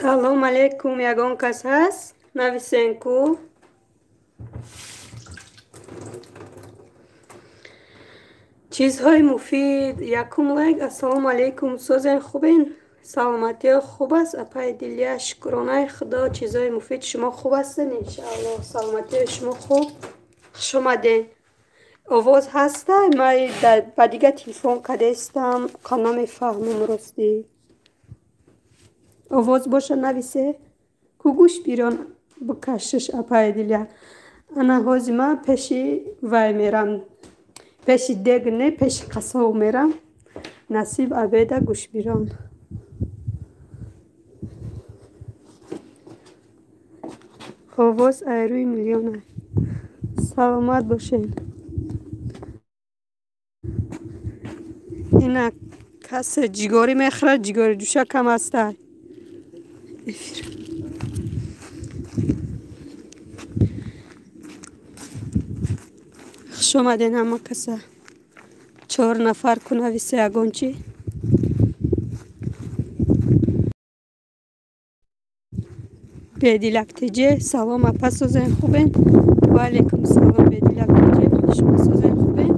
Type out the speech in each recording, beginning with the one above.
Салом алейкум, ягон кас ҳаст? Нависен ку. Чизҳои муфид. Якум лайк. Ассалому алейкум. Созен хубен? Саломатиё хуб аст? Апаи Дилия, шукронаи Худо. Чизҳои муфид, шумо хуб ҳастен? Иншааллоҳ. Саломатиёи шумо хуб. Хуш омаден. Овоз ҳаста? Ман ба дига телефон кадестам, қа намефаҳмам ростӣ. Овоз боша нависе. Ку гӯш бирон бикашиш апаи Дилия. Ана ҳози ман пеши вай мерам. Пеши дег не, пеши қассоб мерам. Насиб абеда гӯшбирон. Овоз айрӯи миллиона. Саломат бошед. Ина касе ҷигорӣ мехӯрад, ҷигори ҷӯша кам аста. Эфир. Хуш омаден ҳама каса. 4 нафар ку нависе ягон чӣ. Бедилак ТЖ, салом апа, созен хубен? Ва алейкум салом, Бедилак ТЖ, шумо созен хубен?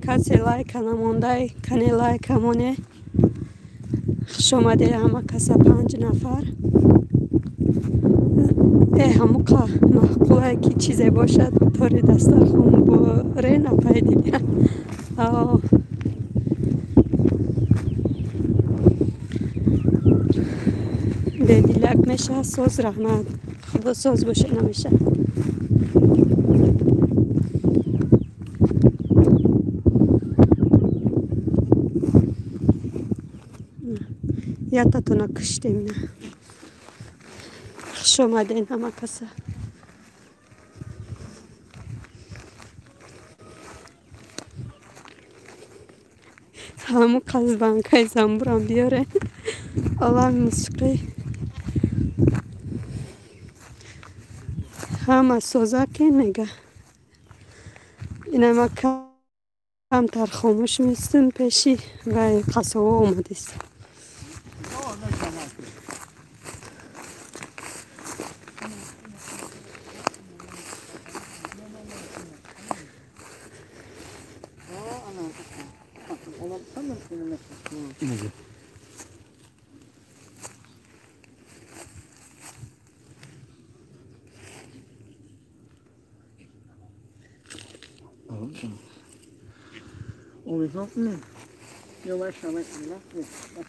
Касе лайка намондай, кане лайка моне. Хуш омаде ҳама каса, 5 нафар. Ҳамуқа маъқулае ки чизе бошад, тори дастархон боре напаи Дилия. Бедиляк меша, соз раҳмат. Худо соз боша намеша. Ятатона киштем. Хуш омаден ҳама каса. Ҳаму қазбанкаи замбурам биёре. Олами мусиқӣ. Ҳама соза ки мега. Инама камтар хомӯш мистум пеши вай қассобо омадист.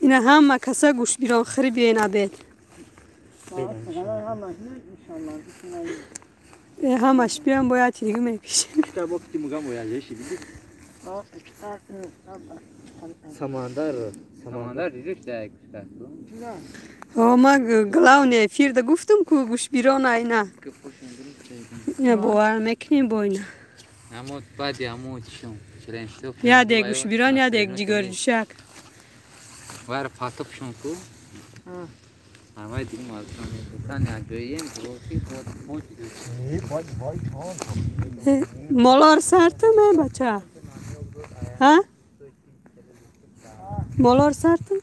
Ина ҳама каса гӯшбирон хӯри биёен абед. Ҳамаш биён бояд дига мекушем. Самандар дидиш дай кушта. Ма главный эфир да гуфтум ку гӯшбирон айна. Ина бовар мекунем бо ина. Амо баъди амо чишон. Я дег гӯшбирон, я дег ҷигорҷӯшак. Вар патопшон ку. Ҳамаи дига мазза мекунанд, ҷоем рофи бод бод. Молор сартам бача. Ҳа? Молор сартам?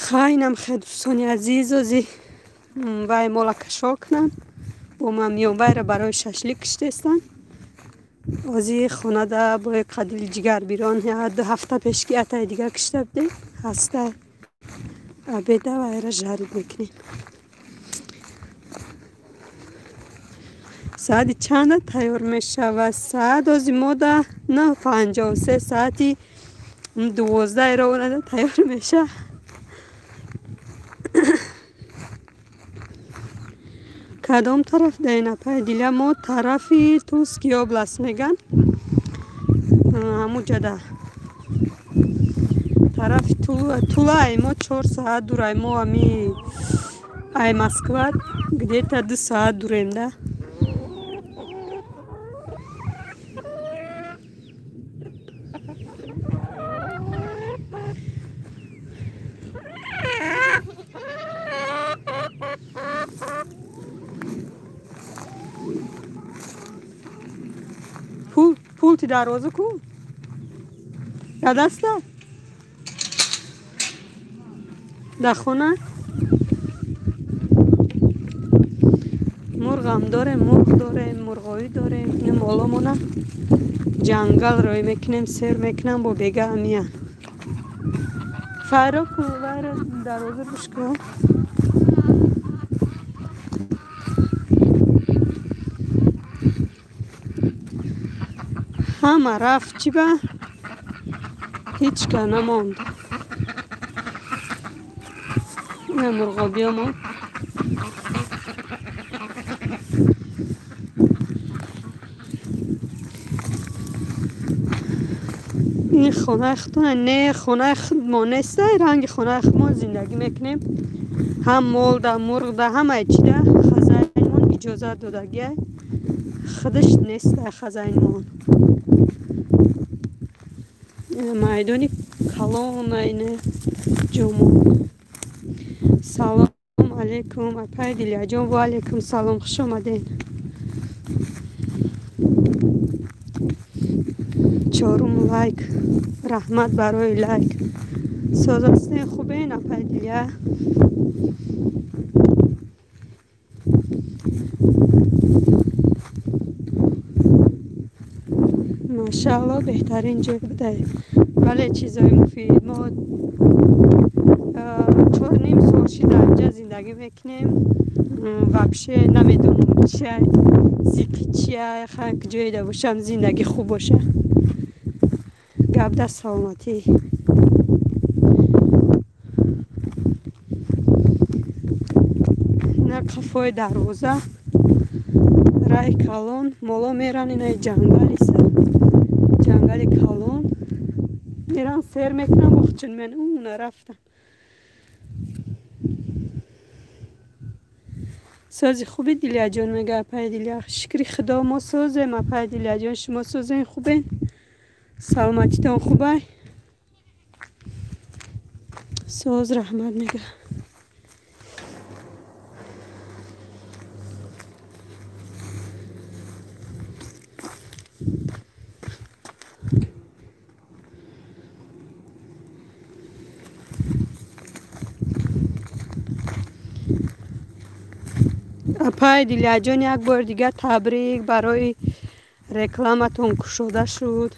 Хайнам хе дӯстони азиз, ози вай мола кашол кунам. Бо ман миён вайра барои шашлик киштестан. Ози хонада бо қадил ҷигар бирон 2 ҳафта пеш ки атай дига кишта будем. Ҳаста абеда вайра жарид мекунем. Саати чанда тайёр мешавад? Саат ози мода 9:53, саати 12 ровнада тайёр мешавад. Кадом тараф даин апаи Дилия? Мо тарафи Тульский област меган. Ҳамун ҷада. Тарафи Тулай мо 4 саат дурай. Мо ами ай Москва где-то 2 саат дурем да. Пулти дарвоза ку? Дар даста? Дар хона? Мурғам дорем, мурғ дорем, мурғоӣ дорем. Ин моломона ҷангал рой мекунем, сер мекунам, бо бега миян. Файро ку, вайро дарвоза бишко. Ҳама рафт чӣ ба? Ҳеҷ ка намонд. Ина мурғобиёмон. Ин хонаи худтона не, хонаи худмон неста, ранги хонаи худмон зиндагӣ мекунем. Ҳам молда, мурғда, ҳамаи чида хазайнмон иҷозат додагия. Худаш неста хазайнмон. Майдони калон айне ҷомон. Салом алейкум, апай Дилияҷон, ва алейкум салом, хуш омадед. Чорум лайк, раҳмат барои лайк. Соз ҳастен, хубен, апай Дилия? Машаалло, беҳтарин ҷой буда. Бале, чизои муфид. Мо 4.5 сол шид дар инҷа зиндагӣ мекунем. Вообще намедонам чия, зиқи чия, ҷое да бошам зиндагӣ хуб боша. Гап дар саломатӣ. Ина қафои дарвоза, раи калон, моло меран инаи ҷангалиса. Ҷангали калон меран сер мекунам, вохчун мен уна рафтам. Сози хуби Дилияҷон мега апай Дилия. Шукри Худо мо созем, апай Дилияҷон, шумо созен, хубен? Саломатитон хубай? Соз раҳмат мега. Апай Дилияҷон, як бор дигар табрик барои рекламатон кушода шуд.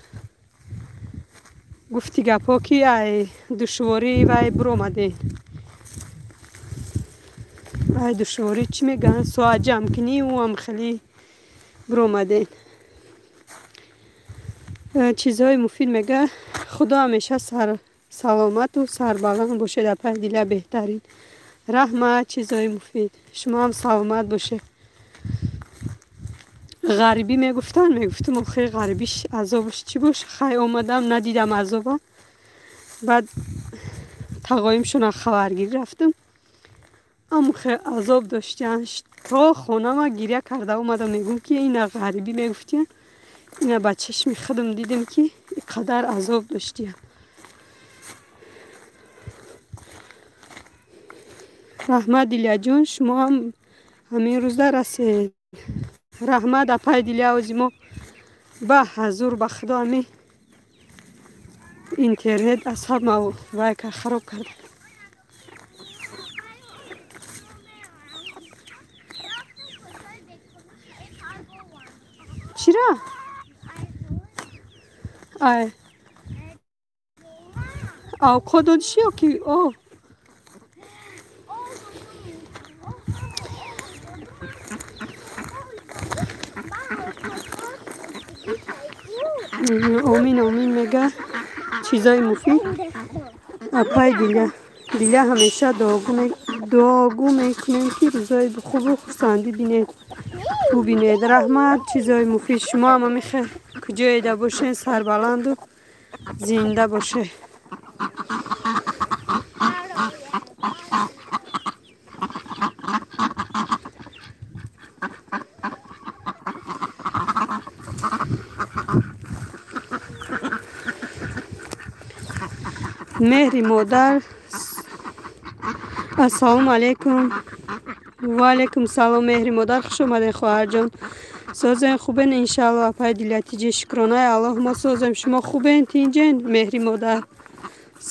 Гуфти гапҳо ки ай душворӣ вай биромаден. Ай душворӣ чӣ мегӯянд? Соат ҷамъкунӣ ӯам хеле биромаден. Чизҳои муфид мега. Худо ҳамеша саломату сарбаланд бошед, апай Дилия, беҳтарин. Раҳмат, чизҳои муфид. Шумо ҳам саломат бошед. Ғарибӣ мегуфтанд, мегуфтам охир ғарибиш азобаш чӣ боша? Хай омадам, надидам азоба. Баъд тағоимшона хабаргирӣ рафтам. Аммо хел азоб доштиян. То хонама гиря карда омадам, мегӯм ки ина ғарибӣ мегуфтиян. Ина ба чашми худам дидам ки ин қадар азоб доштиян. Раҳмат Дилияҷон, шумо ҳам ҳамин рӯзда расед. Раҳмат апай Дилия, ози мо ба ҳазур ба Худо ҳамин интернет асаб вай хароб карда. Чира? Ай. Авқот додиши ё ки о? Омин, омин мега. Чизои муфид. Апай Дилия. Дилия ҳамеша дуогӯ мекунем ки рӯзои хубу хурсандӣ бинед, бубинед. Раҳмат, чизои муфид. Шумо ҳам ҳамихе куҷоеда бошед, сарбаланду зинда бошед. Меҳри модар. Ассалому алайкум. Ва алайкум салом, меҳри модар, хуш омадед, хоҳарҷон. Созен хубен иншалло апай Дилия тиҷи шукронаи Аллоҳ мо созем. Шумо хубен тинҷен меҳри модар.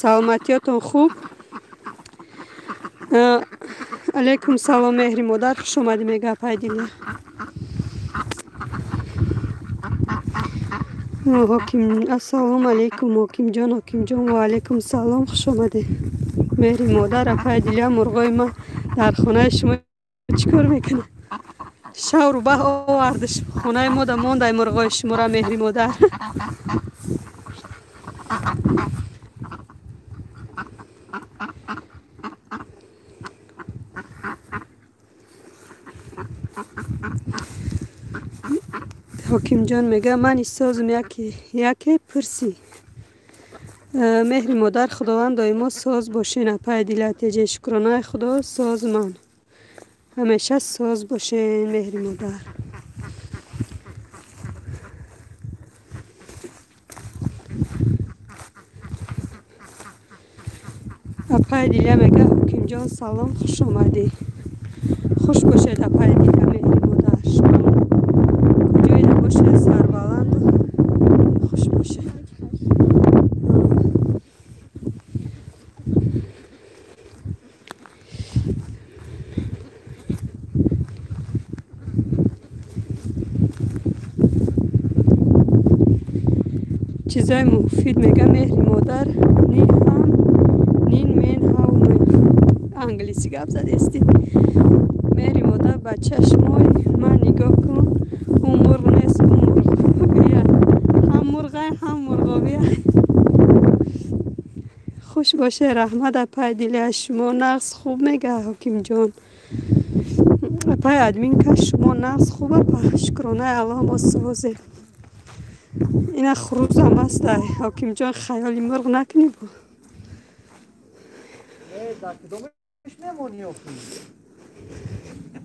Саломатиётон хуб. Алейкум салом меҳри модар, хуш омадӣ мега апай Дилия. Ҳоким ассалому алейкум ҳокимҷон, ҳокимҷон ва алейкум салом, хуш омадед. Меҳри модар апай Дилия мурғои ма дар хонаи шумо чӣ кор мекунад? Шавру баҳ овардиш хонаи мо да мондай мурғои шуморо меҳри модар. Ҳокимҷон мега ман истозум яке пурсӣ. Меҳри модар худованд доимо соз бошен апай Дилия теҷе шукронаи худо соз ман. Ҳамеша соз бошен меҳри модар. Апай Дилия мега ҳокимҷон салом, хуш омадӣ. Хуш бошед апай Дилия меҳри модар. Шумо куҷоида бошед сарбаланду хуш бошед. Чизои муфид мега меҳри модар ни ҳам нин мен ҳав англисӣ гап задести. Меҳри модар ба чашмои ман нигоҳ кун, ӯ мурғ нест, ӯ мурғобия. Ҳам мурғай ҳам мурғобия. Хуш боше раҳмат апай Дилия, шумо нағз хуб мега ҳокимҷон. Апай админка шумо нағз хуб апа, шукронаи Аллоҳ мо созем. Ина хурӯзам аст ҳокимҷон, хаёли мурғ накунӣ бо.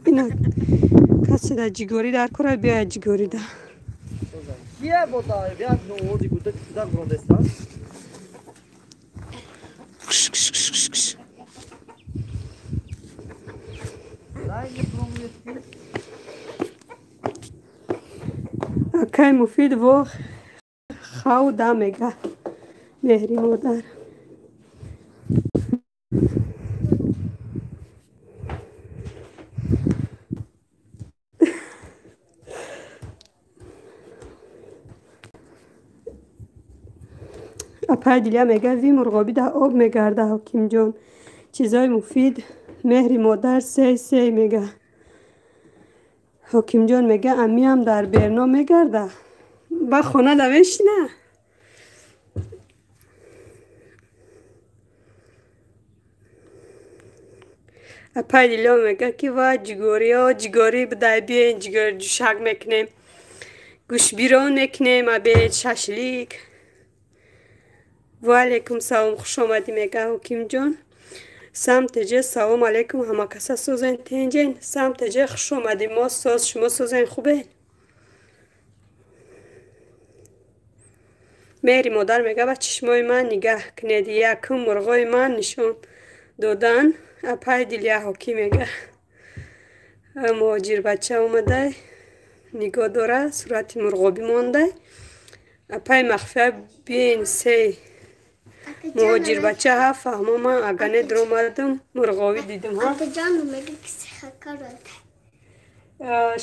Ина касе дар ҷигорӣ дар кора биёяд ҷигорида. Акай муфид во хав да мега меҳри модар. Апай Дилия мега ви мурғобӣ дар об мегарда ҳокимҷон. Чизои муфид меҳри модар сей сей мега. Ҳокимҷон мега амиам дар Берно мегарда. Ба хона да мешина. Апай Дилия мега ки ва ҷигориё ҷигорӣ бидай биен ҷигор ҷушак мекунем. Гӯшбирон мекунем абед шашлик. Ва алейкум салом, хуш омадӣ мега ҳокимҷон. Сам теҷе салом алейкум ҳама каса созен тенҷен. Сам теҷе хуш омадӣ, мо соз шумо созен хубен. Меҳри модар мега ба чишмои ман нигаҳ кунед, якум мурғои ман нишон додан. Апай Дилия ҳоким мега муҳоҷирбача омадай нигоҳ дора сурати мурғобӣ мондай. Апай махфия биен сей муҳоҷирбача ҳа фаҳмо ман агане дуромадам мурғовӣ дидим ҳа.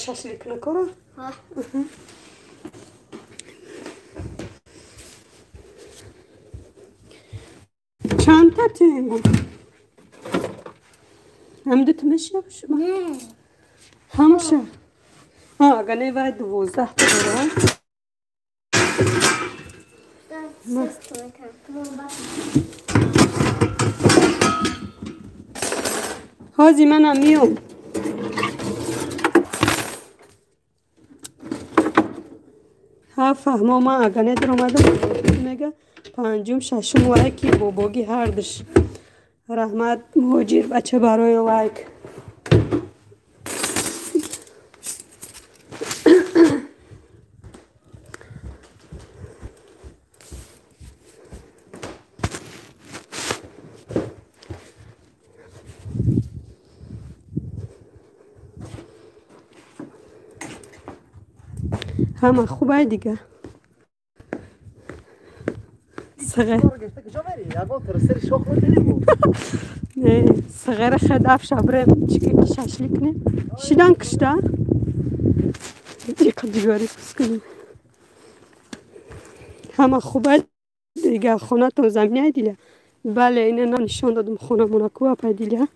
Шашликнакора? Чандта тенгу? Ҳамдута мешава шумо? Ҳамаша? Агане вай 12 дора. Ҳози манам миём. Ҳа фаҳмо ман агане дуромадам мега панҷум шашум лайки бобогӣ ҳардуш. Раҳмат муҳоҷир бача барои лайк. Ҳама хубай дига. Сғера хед афша брем чики шашлик кунем. Шидан кишта? Диқа дигари пус кунем. Ҳама хубай дига хонатон заминяй диля. Бале, ина на нишон додам хонамона ку апай диля.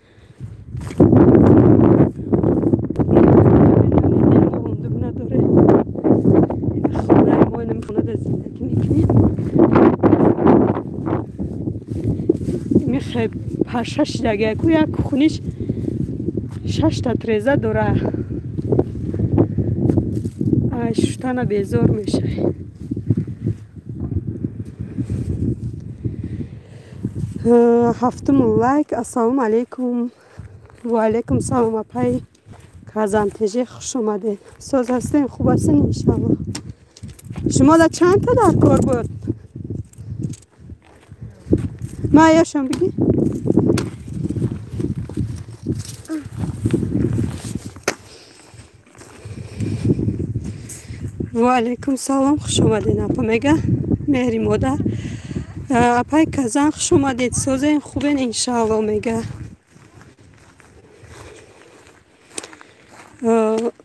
Михе пашаш дага ку як хуниш шашта треза дора. Ай шуштана безор мешай. Ҳафтум лайк. Ассалому алайкум. Ва алайкум салом апай Казантеже, хуш омадед. Соз ҳастем, хуб ҳастен иншаллоҳ. Шумо да чанд та дар кор буд? Ма яшам бигӣ? Ва алайкум салом, хуш омадед апа мега. Меҳри модар. Апай Казан, хуш омадед. Созен хубен иншаллоҳ мега.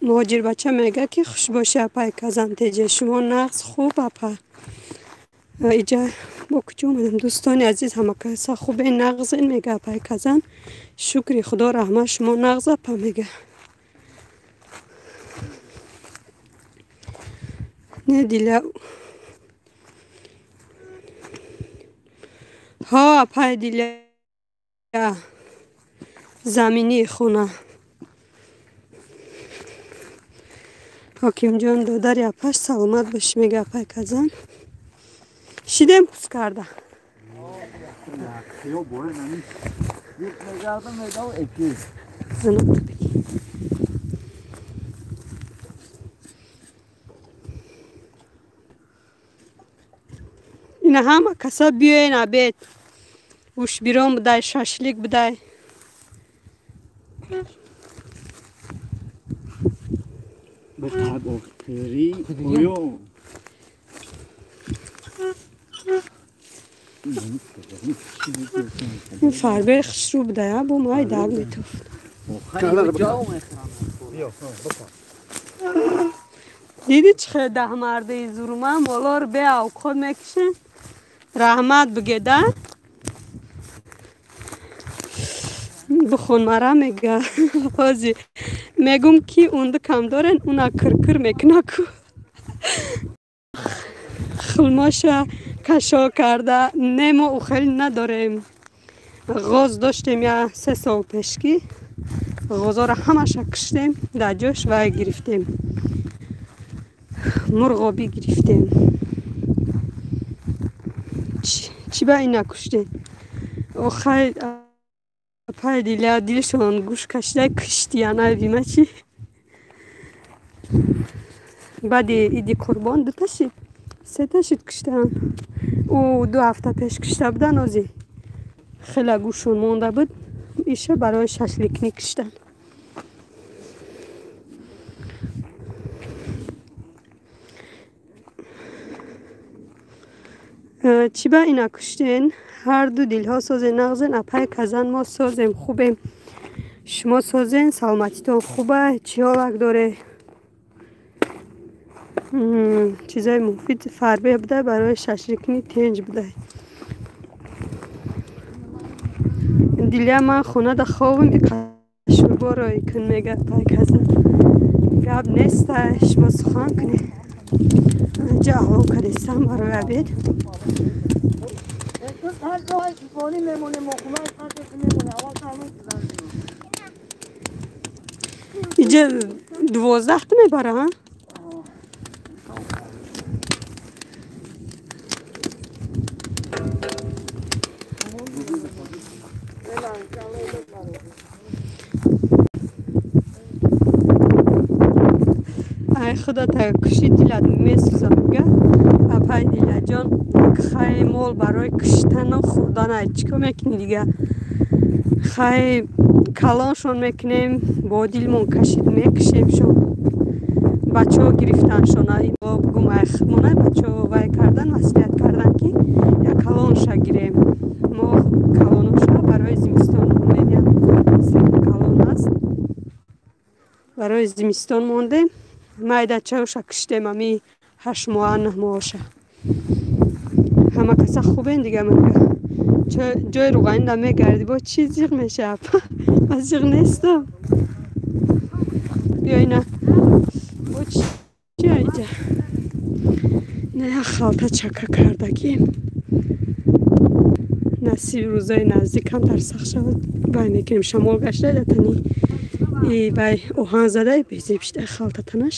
Муҳоҷирбача мега ки хуш боши апай Казантеже. Шумо нағз хуб апа. Иҷа бо куҷо омадам дӯстони азиз, ҳама каса хубе нағзен мега апай Казан. Шукри худо раҳмат, шумо нағз апа мега. Не диля. Ҳа апай диля. Замини хона. Ҳокимҷон додари апаш саломат бошӣ мега апай Казан. Шидем пус карда. Ина ҳама каса биёен обед. Гӯшбирон будай, шашлик будай. Ин фарбери хушрӯ будай, бо май даг метофт. Диди чӣ хел даҳмардаи зурма молоро беавқот мекушен? Раҳмат бигеда. Бихон мара мега. Ҳози мегум ки унду кам дорен, уна киркир мекуна ку. Хулмоша кашо карда. Не, мо ӯ хеле надорем. Ғоз доштем я 3 сол пешки. Ғозоро ҳамаша куштем, дар ҷош вай гирифтем. Мурғобӣ гирифтем. Чӣ ба ина куштем? Охай апай диля дилшон гӯш кашида куштияна бима чӣ? Баъди иди қурбон дута шид, сета шид куштан. Ӯ 2 ҳафта пеш кушта будан, ози хеле гӯшон монда буд. Иша барои шашликнӣ куштан. Чӣ ба ина куштен? Ҳар ду дилҳо созен нағзен апай Казан, мо созем хубем. Шумо созен, саломатитон хуба, чӣ ҳолак доре? Чизои муфид фарбе будай, барои шашликнӣ тенҷ будай. Диля ман хонада хобам, шӯрборо кун мега апай Казан. Гап нестай, шумо сухан кунед. Ҷа аҳло кардистам барои обед. Иҷа 12 мебара, ҳа? Ай худо та куши дилат месӯзам мега. Апай Дилаҷон, хай мол барои куштану хӯрдан ай чӣ кор мекунӣ дига? Хай калоншон мекунем, бо дилмон кашид мекушемшон. Бачаҳо гирифтаншона бугум ай худмона бачаҳо вай кардан, маслиҳат кардан, ки як калонша гирем. Мо калоноша барои зимистон мондем, як сета калон аст. Барои зимистон мондем. Майдачаоша киштем ами 8 моҳа, 9 моҳоша. Ҳама каса хубен дига мега. Ҷои руғанӣ мегардӣ, бо чӣ зиқ мешавад? Ман зиқ нестам. Биё ина. Бо чи айҷа? Ина як халта чака кардагим. Насиби рӯзои наздик камтар сахт шавад, вай мекунем. Шамол гашта датани и вай оҳан задай безеб шуда халта танаш.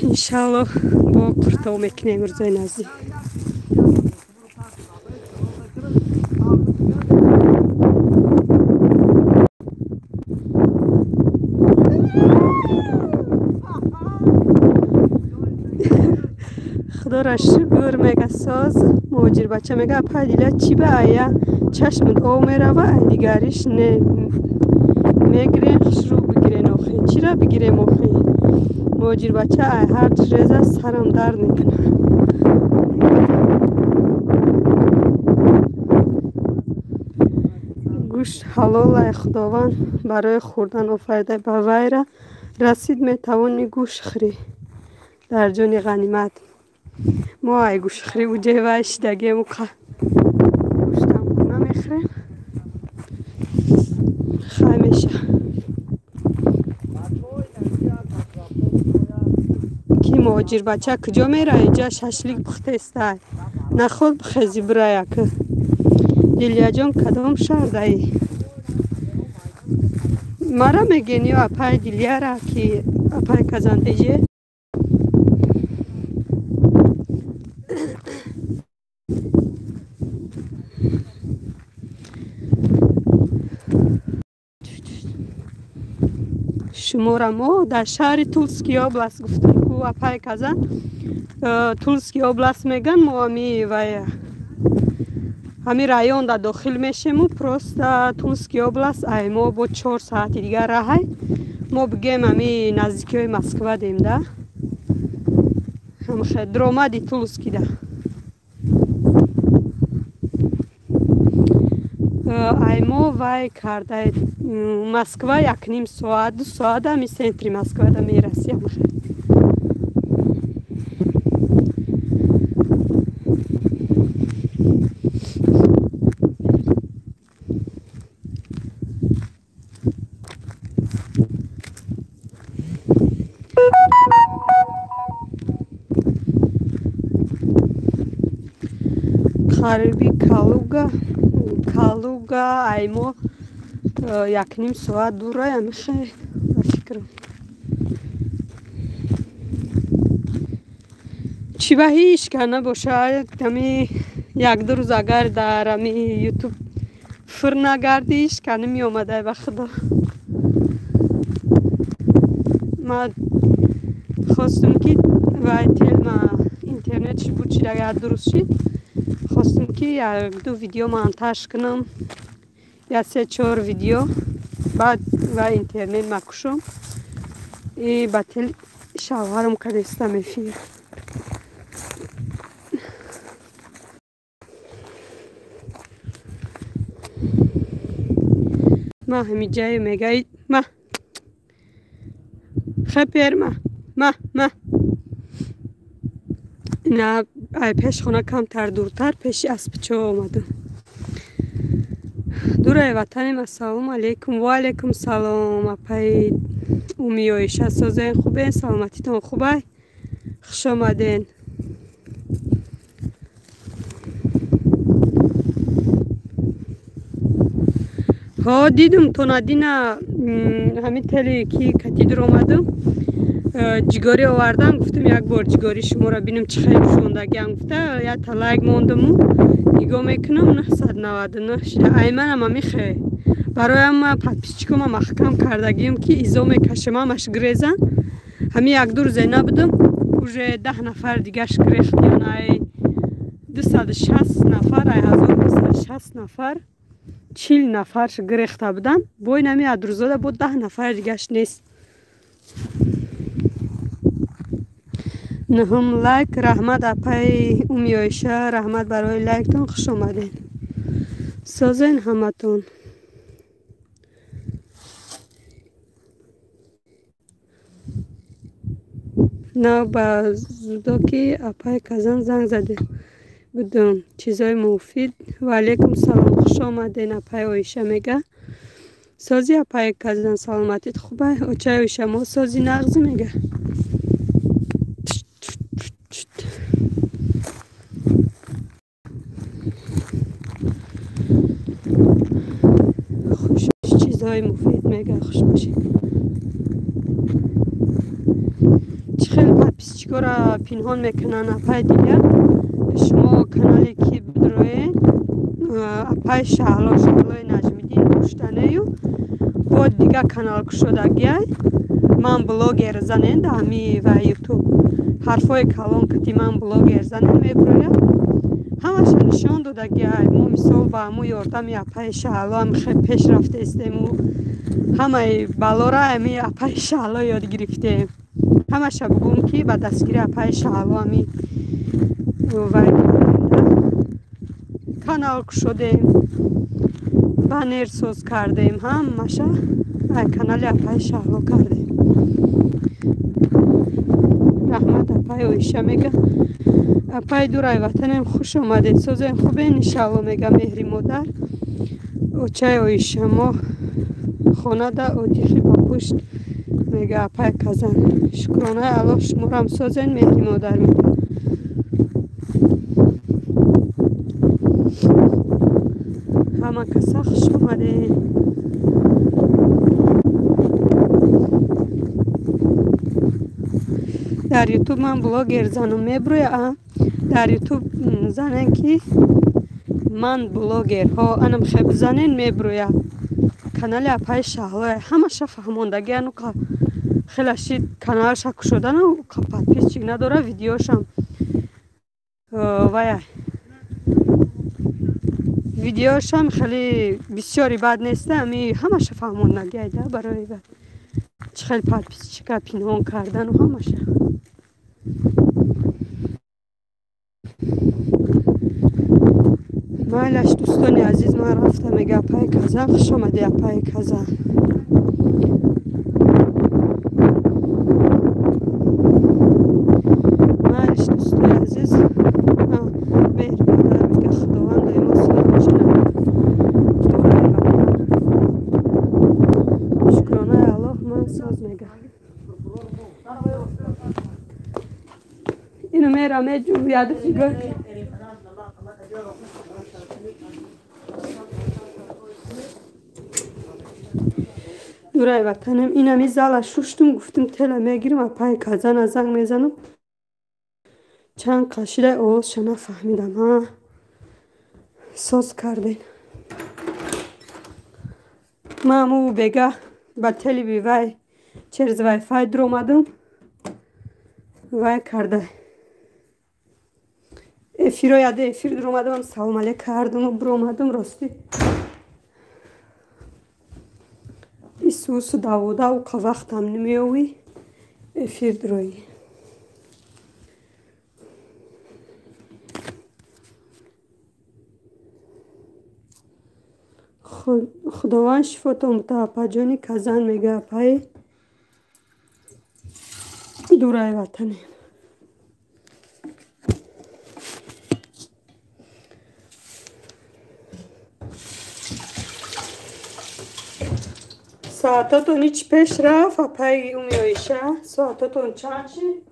Иншаллоҳ бо қуртов мекунем рӯзои наздик. Худоро шукр мега соз муҳоҷирбача мега апай Дила чӣ ба ая чашмат об мерава, ай дигариш не мегирем, хушрӯ бигирен охи. Чира бигирем охи? Муҳоҷирбача ай ҳар реза сарам дард мекунад. Гӯшт ҳалол ай Худованд барои хӯрдан офарида, ба вайра расид метавонӣ гӯшт хӯрӣ дар ҷони ғанимат. Мо ай гӯштхӯрӣ уҷай вай шидагем гӯштам намехӯрем. Хай меша. Ки муҳоҷирбача куҷо мера? Иҷа шашлик пухтестай. Наход бихези бирая ки. Дилияҷон кадом шаҳрдаи? Мара мегӯен ё апай Дилияра ки апай Казандеже? Шумора мо дар шаҳри Тулский област гуфтам ку апай Казан. Тулский област меган, мо ами вай ҳами район да дохил мешему, просто Тулский област ай мо бо 4 соати дигар раҳай. Мо бигем ами наздикиҳои Москва дем да. Ҳамхе дромади Тулский да. Ай мо вай карда Москва 1.5 соат, 2 соат ами центри Москва да мерасӣ ҳамхе. Қариби Калуга, Калуга ай мо 1.5 соат дурай амихе ба фикрам. Чӣ ба ҳеҷ ка набошад, ами 1-2 рӯз агар дар ами ютуб фир нагардӣ, ҳеҷ ка намеомадай ба худо. Ман хостум ки вай телма интернетш буд шид, агар дуруст шид, хостум ки 1-2 видео монтаж кунам, 1-3-4 видео, баъд вай интернет макушам. И ба тел шавҳарам кадестам эфир. Ма ҳамиҷае мегаи ма хепер ма ма ма ина ай пеш хона камтар дуртар пеши аспчо омадам. Дурай ватанем. Ассалому алайкум. Ва алайкум салом. Апай Умиёиша созен хубен, саломатитон хубай. Хуш омаден. Ҳо дидум то надина ҳамин тели ки катидр омадум, ҷигорӣ овардам, гуфтум як бор ҷигорӣ шуморо бинам чӣ хел шондагиам гуфта, якта лайк мондуму нигоҳ мекунам 999 шида. Ай манам амихе бароям ма подписчикома маҳкам кардагием ки изо мекашам, ҳамаш гирезан. Ҳамин 1-2 рӯзе набудум, уже 10 нафар дигаш гирехтиён. Ай 260 нафар, ай 1260 нафар 40 нафарш гирехта будан. Бо ин ҳами адрӯзода бо 10 нафар дигаш нест. Нуҳум лайк. Раҳмат апаи Уми Оиша, раҳмат барои лайктон, хуш омадед. Созен ҳаматон. Нав ба зудо ки апаи Казан занг заде будум. Чизои муфид. Ва алейкум салом, хуш омаден апаи Оиша мега. Сози апаи Казан, саломатит хуба? Очаи Оиша мо сози нағз мега. Хуш чизои муфид мега, хуш бошед. Чӣ хел подписчикора пинҳон мекунанд апаи дигар? Шумо канале ки бидроед, апаи Шаҳло, Шаҳлои Наҷмиддин пуштанею бо дигар канал кушодагиай. Ман блогер занен да ҳами ва ютуб ҳарфҳои калон кати ман блогер занен меброяд. Ҳамаша нишон додагиай. Мо мисол ба ҳаму ёрдами апаи Шаҳло ҳам хел пеш рафтаистему. Ҳамаи балора ҳами апаи Шаҳло ёд гирифтем. Ҳамаша бугум ки ба дастгири апаи Шаҳло ҳами вай канал кушодем, баннер соз кардем, ҳамаша ай канали апаи Шаҳло кардем. Раҳмат апаи Оиша мега. Апаи дурай ватанем, хуш омадед. Созем хубен иншаалло мега меҳри модар. Очаи Оиша мо хонада одихи ба пушт мега апаи Казан. Шукронаи Аллоҳ шуморам созен меҳри модар мега. Ҳама каса хуш омадед. Дар ютуб ман блогер занам меброя. Дар ютуб занен ки ман блогер ҳо анам хеб занен меброя. Канали апаи Шаҳло ҳамаша фаҳмондаги ану хеле шид каналша кушодану подписчик надора, видеошам вая видеошам хеле бисёри бад неста, ами ҳамаша фаҳмондаги айда барои чӣ хел подписчика пинҳон кардану ҳамаша. Майлаш дӯстони азиз, ман рафта мега апаи Казан. Хуш омадӣ апаи Казан. Майлаш дӯстои азиз, меҳри модар мега Худованд доимо соз бошад. Дурай ватан. Шукронаи Аллоҳ ман соз мега. Ину мера меҷӯяду фигур. Дурай ватанем, инами зала шуштум, гуфтум тела мегирим, апаи Казана занг мезанам. Чанд қашидай овозша нафаҳмидам. Ҳа, соз кардем. Ман аму бега ба телеви вай через вайфай дуромадам. Вай карда. Эфиро яде эфир дуромадам, салом алейк кардаму буромадам ростӣ. Исусу давода уқа вақтам намеёвӣ эфир дуроӣ. Худованд шифотон бута апаҷони Казан мега апаи дурай ватанем. Соатотон ҳеч пеш рафт апаи Уми Оиша? Соатотон чанд шид?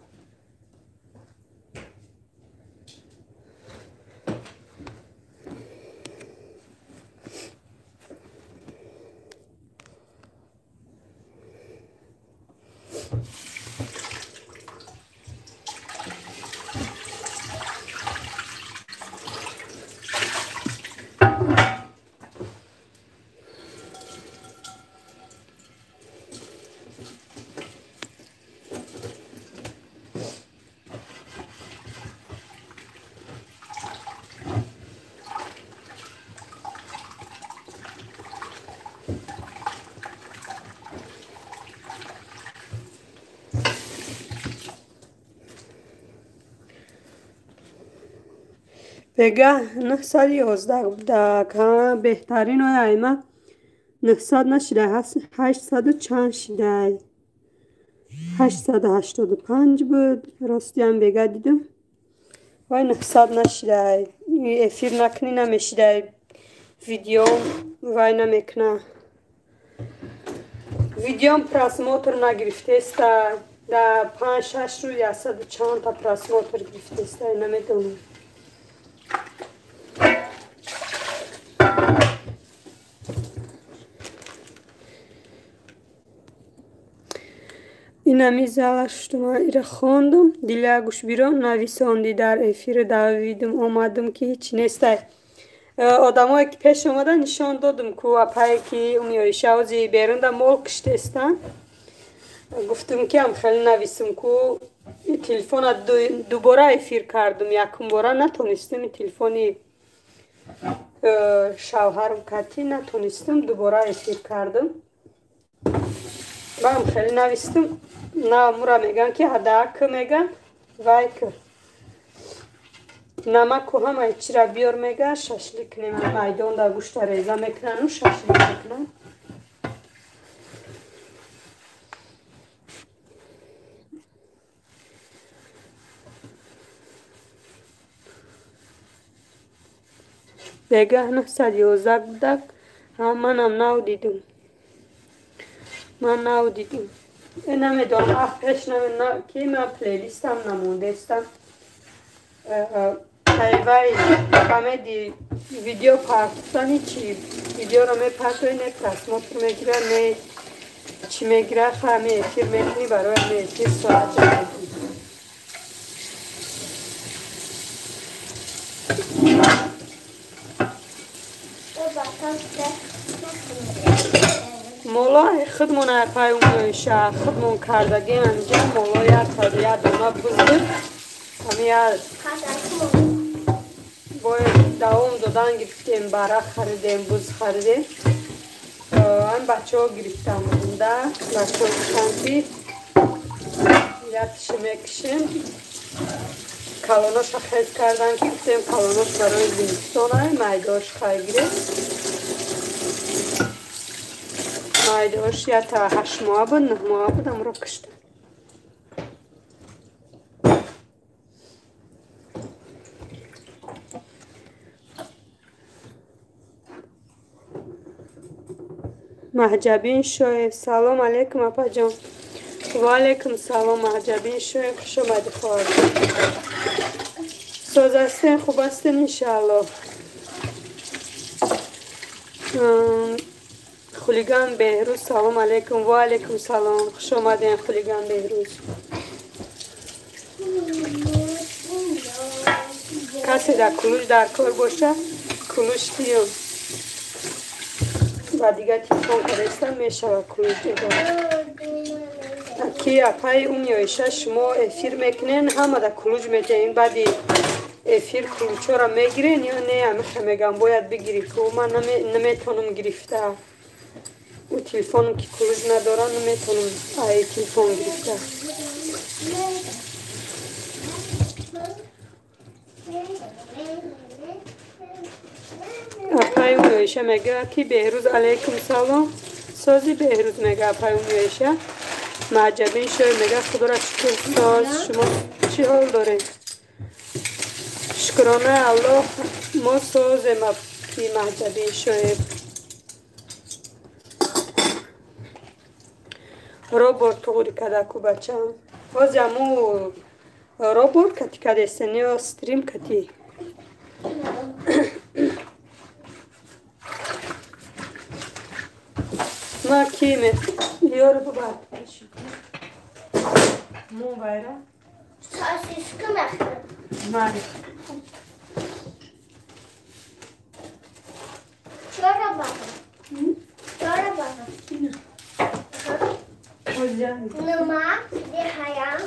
Бегаҳ 911 будак. Ҳа, беҳтарин оя айма 900 нашидай, 800 чанд шидай. 885 буд. Ростиам бега дидам. Вай 900 нашидай. Эфир накунӣ намешидай. Видео вай намекуна. Видеом просмотр нагирифтеста. Да 5-6 рӯз 100 чандта просмотр гирифтеста. Намедонам. Инами зала шуд, ман ира хондум. Диля гӯшбирон нависондӣ дар эфир давидум омадум ки ҳеҷ нестай. Одамое ки пеш омада нишон додум ку апае ки умиёишаози берунда мол киштестанд. Гуфтум ки ам хеле нависум ку телефона дубора эфир кардум. Якум бора натонистум, телефони шавҳарам кати натонистум, дубора эфир кардум. Баам хеле навистум. На мура меган ки ҳадаак меган вай к намаку ҳамаи чира биёр меган шашлик кунем. Майдон да гӯшта реза мекунану шашлик мекунан. Бегаҳ 911 будак. Ҳа, манам нав дидум. Ман нав дидум. Намедонам, ах пеш ки ман плейлистам намондестам. Вай фамеди видео партофтани чи видеоро мепартои, не просмотр мегира, не чӣ мегира. Ҳами эфир мекунӣ, барои ҳами эфир соат ҷамъ мекунӣ. Моло худмон апай умёиша худмон кардаги анҷа моло як дона буз буд. Ҳами як бояд давом додан гирифтем, бара харидем, буз харидем. Ҳам бачаҳо гирифтам буда. Бачаҳо гуфтанд ки якше мекушем. Калоноша хез кардан ки гуфтем калонош барои зимистон ай, майдош хай гирем. Майдош я та 8 моҳа буд, 9 моҳа буд, амро куштам. Маҳҷабин Шоев, салом алейкум апаҷон. Ва алейкум салом Маҳҷабин Шоев, хуш омадӣ хоҳар. Соз ҳастен, хуб ҳастен иншааллоҳ. Хулиган Беҳрӯз, салом алейкум. Ва алейкум салом, хуш омаден Хулиган Беҳрӯз. Касе дар кулуш дар кор боша, кулуш тиём. Ба дигар телефон кардастам мешава кулуш дигар. Ки апаи умиёиша шумо эфир мекунен, ҳама да кулуш метаҳен. Баъди эфир кулучҳоро мегирен ё не? Амиха мегам бояд бигирӣ ку ман наметонам гирифта. У телефоном ки кулуш надорам, наметонам ай телефон гирифта. Апаи умиёиша мега ки Беҳрӯз алейкум салом. Сози Беҳрӯз мега апаи умиёиша. Маҳҷабин Шоев мега худоро шукр соз. Шумо чӣ ҳол доред? Шукронаи Аллоҳ мо созем ки Маҳҷабин Шоев. Робот туғри кадаку бачам. Ҳози аму робот кати кадестен ё стрим кати? Ма киме ёро бабар. Мо вайра? Сосиска мехӯрам. Мари. Чора баба? Чора баба? Нема деҳаям.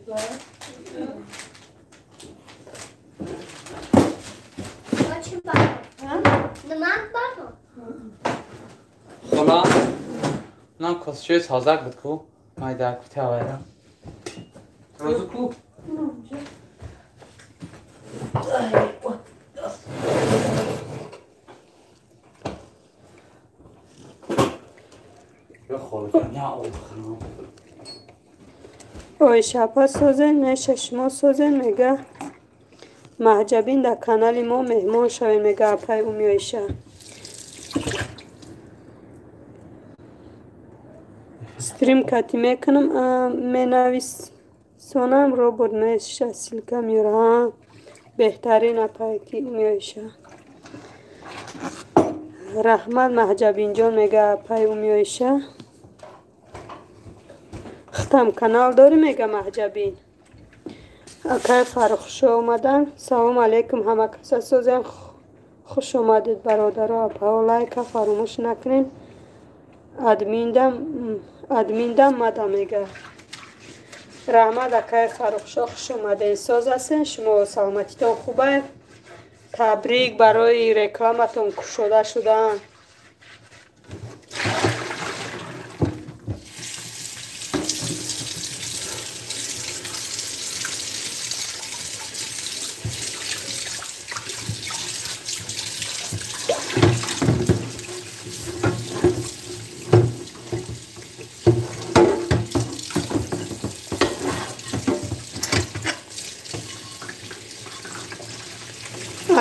Хола, нам косчои созак буд ку? Майда кути авайра. Розу ку? Оишапа созен, меша шумо созен, мега Маҳҷабин дар канали мо меҳмон шавем, мега апай Уми Оиша. Стрим кати мекунам, менависонам, робот меша ссылка меёра. Беҳтарин апай ки Уми Оиша. Раҳмат Маҳҷабинҷон, мега апай Уми Оиша. Хитам канал дорӣ, мега Маҳҷабин. Акай Фаррухшо омадан. Салом алейкум ҳама каса созем. Хуш омадед бародаро, апао, лайка фаромӯш накунед. Админдам мада, мега. Раҳмат акай Фаррухшо, хуш омадед. Соз ҳастен шумо, саломатитон хубе? Табрик барои рекламатон кушода шудан.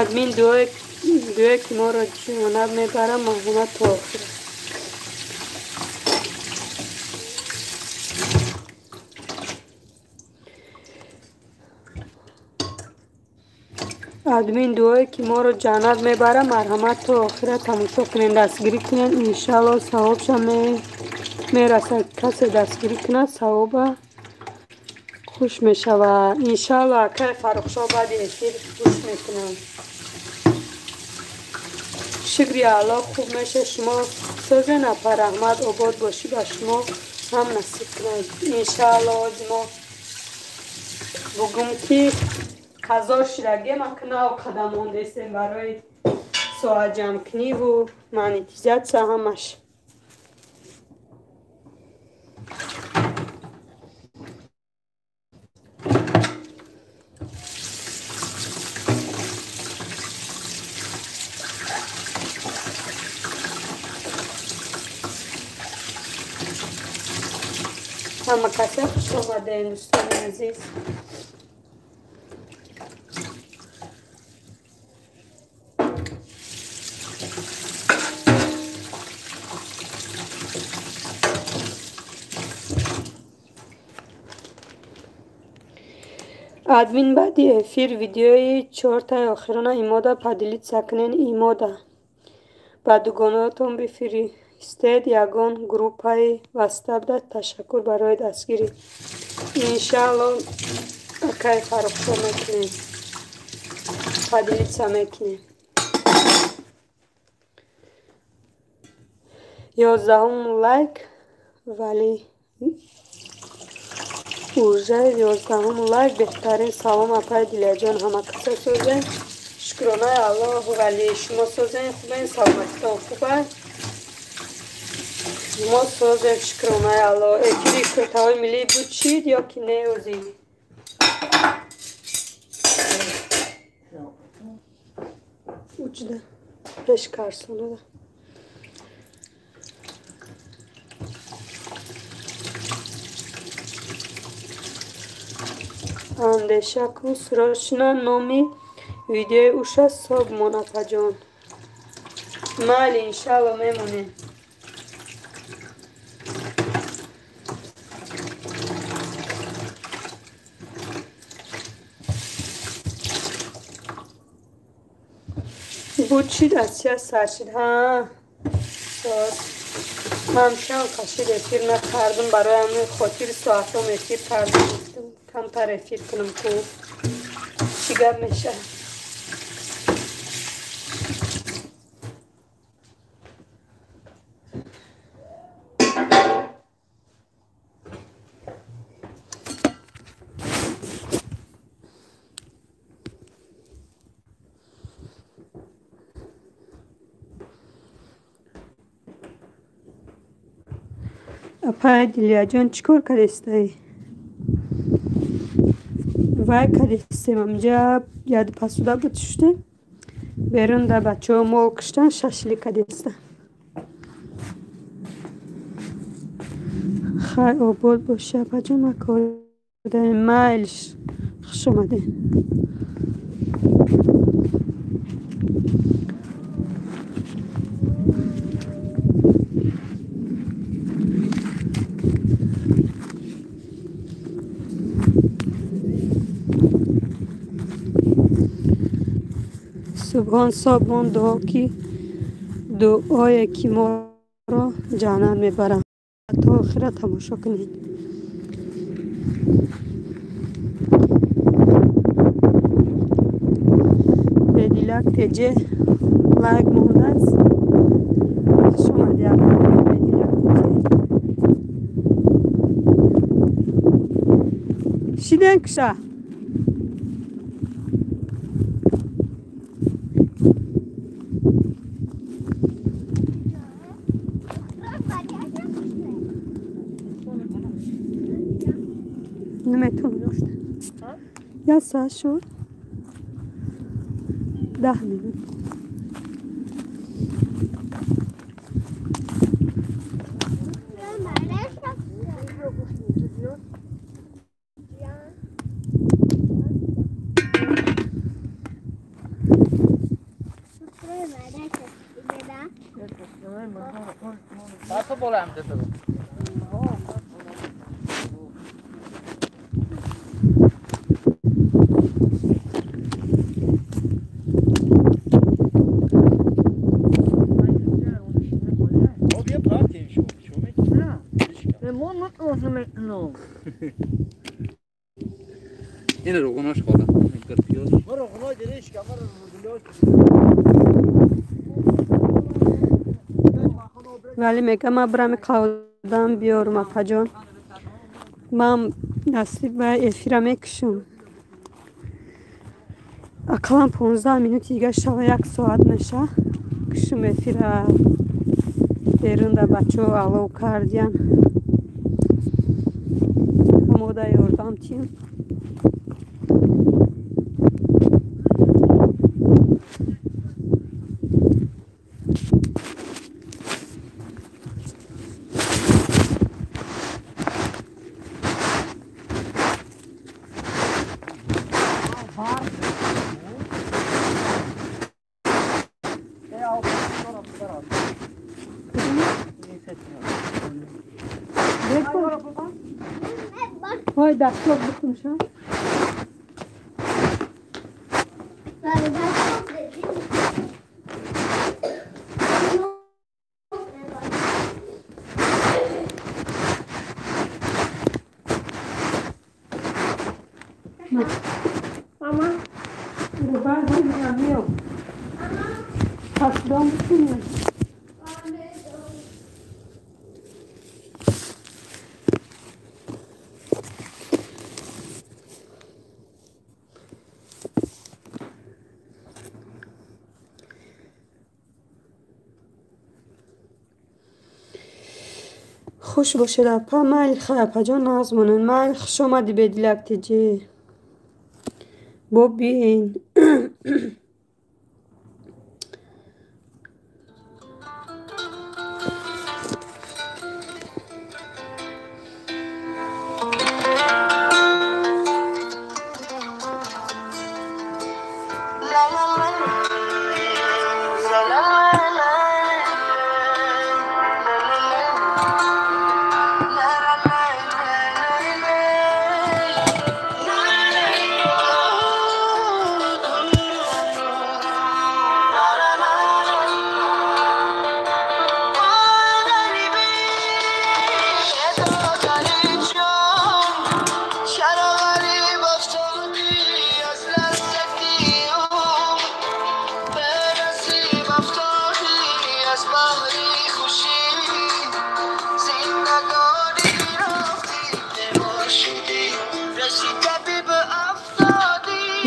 Админ дуое ки моро ҷонаб мебарам, марҳамат то охир. Админ дуое ки моро ҷаннат мебарам, марҳамат то охира тамошо кунед, дастгирӣ кунед. Иншалло савобша мерасад. Касе дастгирӣ кунад, савоба хуш мешавад. Иншалло акай Фаррухшо баъди эфир гӯш мекунам. Шукри Аллоҳ, хуб меша. Шумо созен апа, раҳмат, обод бошӣ, ба шумо ҳам насиб кунад. Иншаалло ози мо бугум ки ҳазор шидагем, акнав қадам мондесем барои соатҷамкуниву монетизатсия ҳамаш. Ҳама каса хуш омадем, дӯстони азиз. Админ баъди эфир видеои чортаи охирона имода поделиться кунен, имода ба дугонаотон бифиристед ягон группаи ватсапда. Ташаккур барои дастгирӣ. Иншаалло акай Фаррухшо мекунем, поделиться мекунем. 11 лайк, вале уже 11 лайк. Беҳтарин. Салом апай Дилияҷон, ҳама каса созен. Шукронаи Аллоҳ, вале шумо созен, хубен, саломатитон хуба? Мо созем, шукронаи Аллоҳ. Эфири куртаҳои миллӣ буд чид ё ки не ӯзи? Уҷда пеш карсонада. Андеша ку срочно номи видеои уша соб мон апаҷон. Майли, иншалло мемонем. Буд шид, Асия сар шид. Ҳа, соз. Ман чанд қашид эфир накардам, барои ҳамин хотир соатом эфир кардам. Камтар эфир кунам ку чӣ гап мешавад. Апай Дилияҷон, чӣ кор кардестаи? Вай кардестем, амҷа яд пасуда буд шуштем. Берун да бачаҳо мол куштан, шашлик кардеста. Хай обод боши, апаҷон, ма кор даем. Майлш, хуш омадед. Субҳон собон дуо ки дуое ки моро ҷаннат мебарад. То охира тамошо кунед. Бедилак теҷе лайк мондааст. Хуш омадӣ, Бедилак теҷе. Шиден куша. Як соат шуд, 10 минут. این روغناش خاله ولی میگم من برم قودم بیارم اپا جان. من نصیب و افیره میکشم. اقلا 15 минути دیگه شب 1 соат меша. Кушум эфира берун да бачаҳо алов кардиян. Ҳамода ёрдам тием. Ой, дасток бикунша. Мама. Пасдом бикунем. Хуш бошед, апа. Майли хай, апаҷон, нағз монед. Майли, хуш омадӣ, Бедилак теҷе. Бо биен.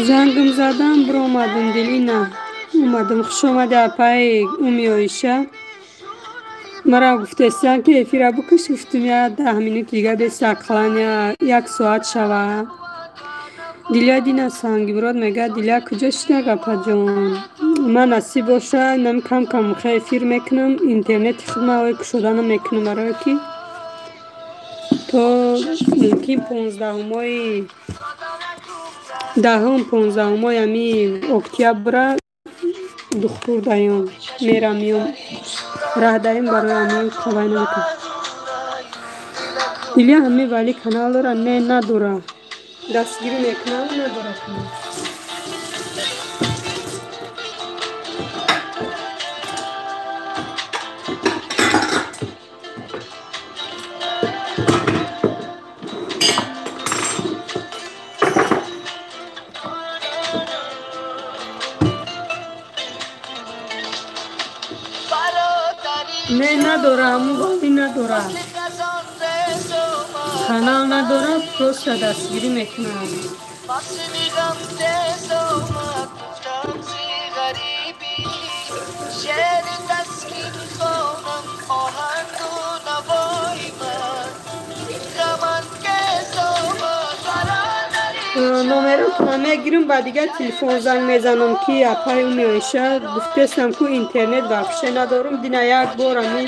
Зангм задам, биромадам, Дилина. Омадам. Хуш омади, апаи Умиоиша. Мара гуфтестиян ки эфира букиш, гуфтум я 10 минут дига беста, ақаллан як соат шава. Дилия Дина Сангимурод мегӯяд: Дилия куҷо шида, гапаҷон? Ман насиб боша, нам кам кам хе эфир мекунам, интернети худма ой кушода намекунам, барое ки то мумкин 15-умои 10-ум, 15-умои ами октябра духтур даём, мерам, миём, раҳ даем, барои ами қавай намекунам. Дилия ҳами вали канал дора? Не, надора. Дастгирӣ мекунам, надора канал. Не, надора, ҳамун вали надора. Канал надора, просто дастгирӣ мекунам. Номеротона мегирам, ба дигар телефон занг мезанам, ки апай ӯ меоиша. Гуфтестам ку интернет вообще надорам. Дина як бор ами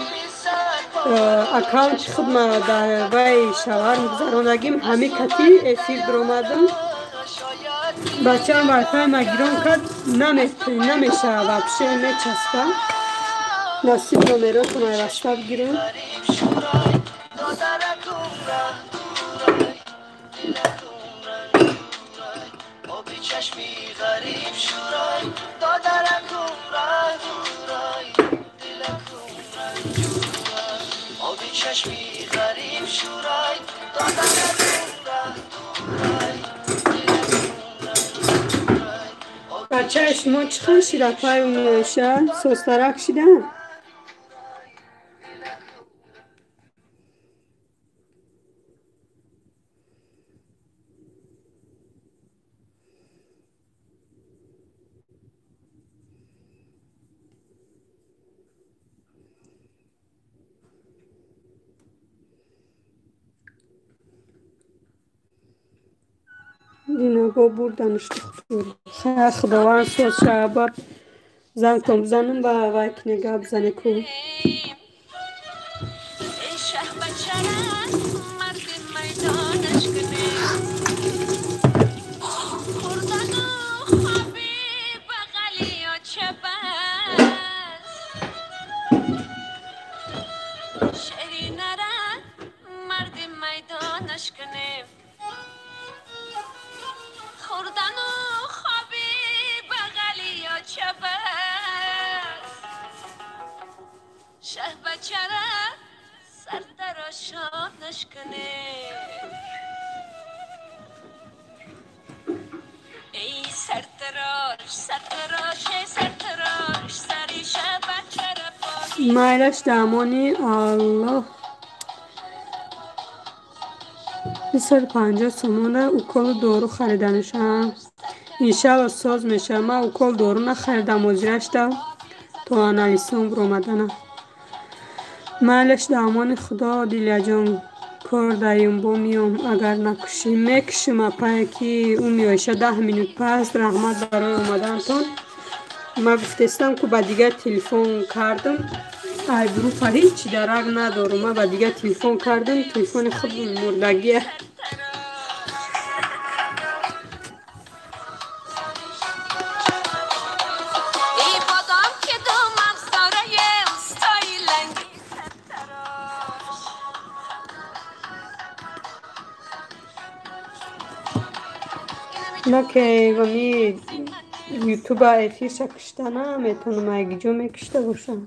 аккаунти худма дар вай шавҳар гузарондагим, ҳами кати эфир дуромадам. Бачаам вайфай ма гирон кард, намешава, вообще мечаспа. Насиб номеротона васта бигирам. Бачаи шумо чӣ хел шида, пай умеша? Состарак шида? Дина бо бурданиш духтур. Хайр, Худованд соз шава, зангтон бизанам ба вай кине гап бизане ку. Майлаш дамони Аллоҳ. 250 сомона уколу дору хариданашам. Иншалло соз мешавам. Ман укол дору нахаридам, озирашта то анализсон биромадана. Майлаш дамони Худо, Дилияҷон, кор даём, бо миём, агар накушӣ. Мекушим, апае ки ӯ меоиша 10 минут пас. Раҳмат барои омадантон. Ман гуфтестам ку ба дигар телефон кардам. Ай группа ҳеҷ дарак надорам. Ман ба дигар телефон кардам, телефони худ мурдагия. На ки ми ютуба эфирша кушта наметонам, айгиҷо мекушта бошам.